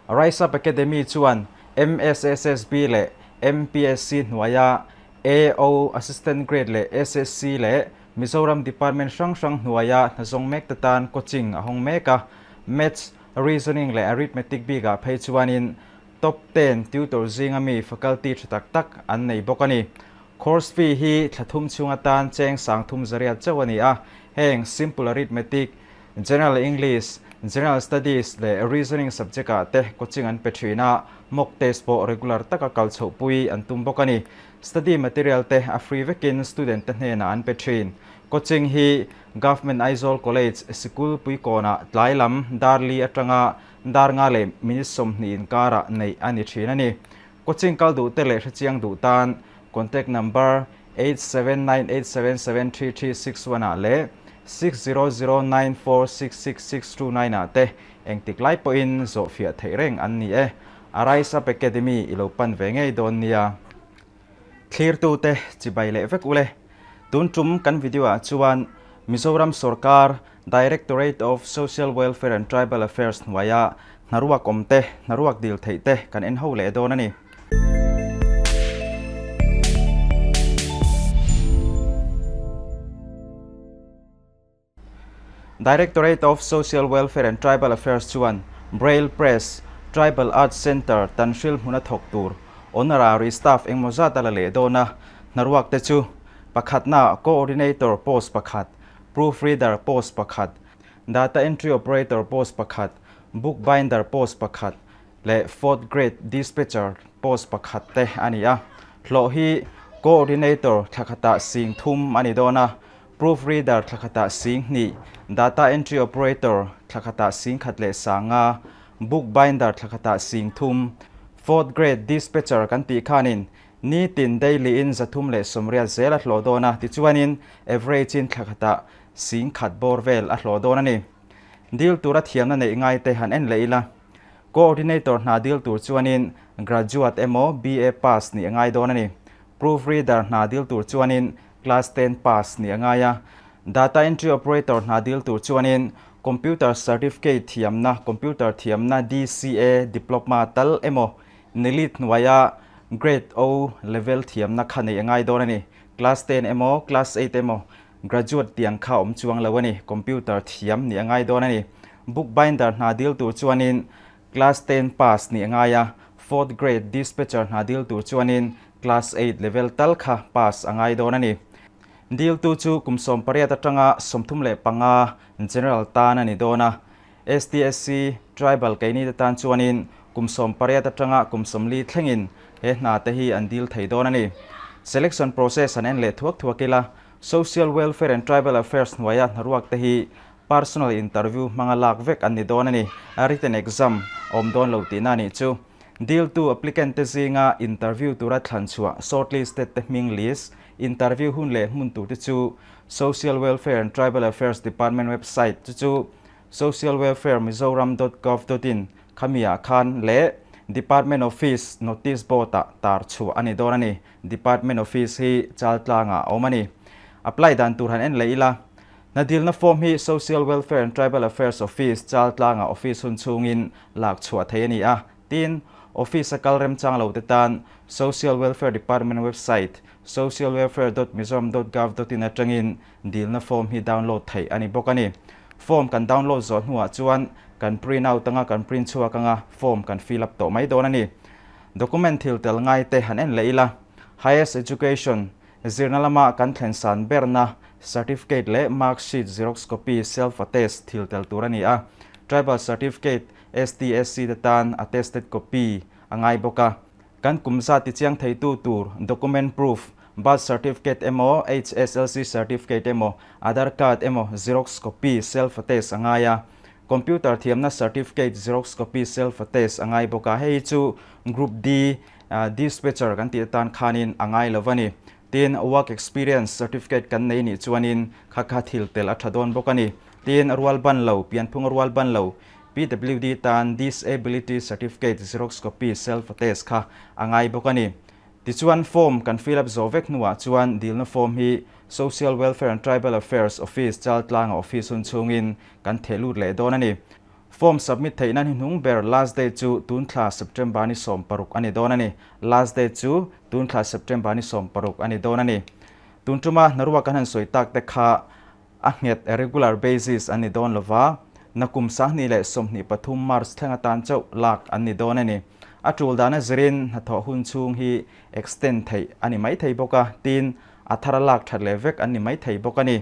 Rise Up Academy chuan MSSSB leh MPSC hnuaia AO, Assistant Grade leh SSC leh Mizoram Department hrang hrang hnuaia hna zawng mek te tan coaching a hawng mek a. Maths, Reasoning leh Arithmetic bikah phei chuanin Top ten tutor zinga mi faculty tha tak tak an nei bawk a ni. Course fee hi thla thum chhung atan cheng sang thum zariat chauh a ni a, heng Simple Arithmetic, General English, General Studies leh Reasoning subject ah te coaching an pe thin a, mock test pawh regular taka kal chhoh pui an tum bawk a ni. Study material te a free vekin student te hnenah an pe thin. Coaching hi Government Aizawl College sikul puikawnah tlai lam dar li atanga dar nga leh minute 20 inkarah neih a ni thin a ni. Coaching kal duh te leh hrechiang duh tan contact number 8798773361 ah leh 6009466629 ah te engtik lai pawhin zawhfiah theih reng an ni e. Arise Up Academy i lo pan ve ngei dawn nia. Thlirtute chibai leh vek ule. Tun tum kan video ah chuan Mizoram sorkar Directorate of Social Welfare and Tribal Affairs hnuaia hnaruak awm te, hnaruak dil theih te kan en ho leh dawn a ni. Directorate of Social Welfare and Tribal Affairs chuan Braille Press, Tribal Arts Centre Tanhril hmuna thawk tur honorary staff engmaw zat a la leh dawn a, hnaruak te chu pakhatna Coordinator post pakhat, Proofreader post pakhat, Data Entry Operator post pakhat, Book Binder post pakhat leh Fourth Grade Dispatcher post pakhat te a ni a. Hlawh hi Coordinator thla khatah sing thum a ni dawn a, Proofreader thla khatah sing hnih, Data Entry Operator thla khatah sing khat leh sanga, Book Binder thla khatah sing thum, Fourth Grade Dispatcher kan tih khanin Nitin daily in 380 zel a hlawh dawn a, tichuanin average in thla khatah sing khat bawr vel a hlawh dawn a ni. Dil tura thiamna neih ngai te han en leh ila. Coordinator hna dil tur chuanin graduate emaw BA pass nih a ngai dawn a ni. Proofreader hna dil tur chuanin class ten pass nih a ngai a. Data entry operator hna dil tur chuanin computer certificate thiamna, computer thiamna DCA diploma tal emaw Nilit hnuaia Grade O level thiamna kha neih a ngai dawn a ni. Class ten emaw, Class eight emaw graduate tiang kha awm chuang lo a ni. Computer thiam nih a ngai dawn a ni. Book binder hna dil tur chuanin Class ten pass nih a ngai a, Fourth grade dispatcher hna dil tur chuanin Class eight level tal kha pass a ngai dawn a ni. Diltu chu kum 18 atanga 35 General tan a ni dawn a. STSC, Tribal keini te tan chuanin kum 18 atanga kum 40 thlengin he hna te hi an dil thei dawn a ni. Selection process an en leh thuak thuak ila, Social Welfare and Tribal Affairs hnuaia hnaruak te hi personal interview hmanga lak vek an ni dawn a ni. Written exam a awm dawn lo tihna a nih chu. Diltu applicant te zinga interview tura thlan chhuah shortlisted te hming list, interview hun leh hmun tur te chu Social Welfare and Tribal Affairs Department website chu chu socialwelfaremizoram.gov.in khamiah khan leh Department Office Notice Board-ah tar chhuah a ni dawn a ni. Department Office hi Chaltlangah a awm a ni. Apply dan tur han en leh ila. Hnadilna form hi Social Welfare and Tribal Affairs Office, Chaltlangah office hun chhungin lak chhuah theih a ni a. Tin, office a kal remchang lo te tan Social Welfare Department website socialwelfare.mizoram.gov.in atangin Dilna form hi download theih a ni bawk a ni. Form kan download zawh hnuah chuan kan print out anga kan print chhuak anga form kan fill up tawh mai dawn a ni. Document thil tel ngai te han en leh ila. Highest Education, zirna lama kan thlen san berna certificate leh mark sheet xerox copy self attest thil tel tur a ni a. Tribal Certificate, STSC te tan attested copy a ngai bawk a. Kan kum zat tichiang theitu tur document proof, birth certificate emaw, HSLC certificate emaw, Aadhaar card emaw xerox copy self attest a ngai a. Computer thiamna certificate xerox copy self attest a ngai bawk a. Hei hi chu Group D dispatcher kan tih atan khanin a ngai lo a ni. Tin, work experience certificate kan nei nih chuanin kha kha thil tel a tha dawn bawk a ni. Tin, rual ban lo, pianphung rual ban lo, PWD tan Disability Certificate Xerox Copy Self Attest kha a ngai bawk a ni. Tichuan form kan fill up zawh vek hnuah chuan dilna form hi Social Welfare and Tribal Affairs Office Chaltlanga office hun chhungin kan theh lut leh dawn a ni. Form submit theihna hnuhnung ber last date chu tun thla September ni 16 a ni dawn a ni. Last date chu tun thla September ni 16 a ni dawn a ni. Tun tuma hnaruak kan han sawi tak te kha a nghet, regular basis, an ni dawn lova, nakum 2023 March thleng atan chauh lak an ni dawn a ni. A tul dana zirin hnathawh hun chhung hi extend theih a ni maithei bawk a, tin a thar a lak that leh vek an ni maithei bawk a ni.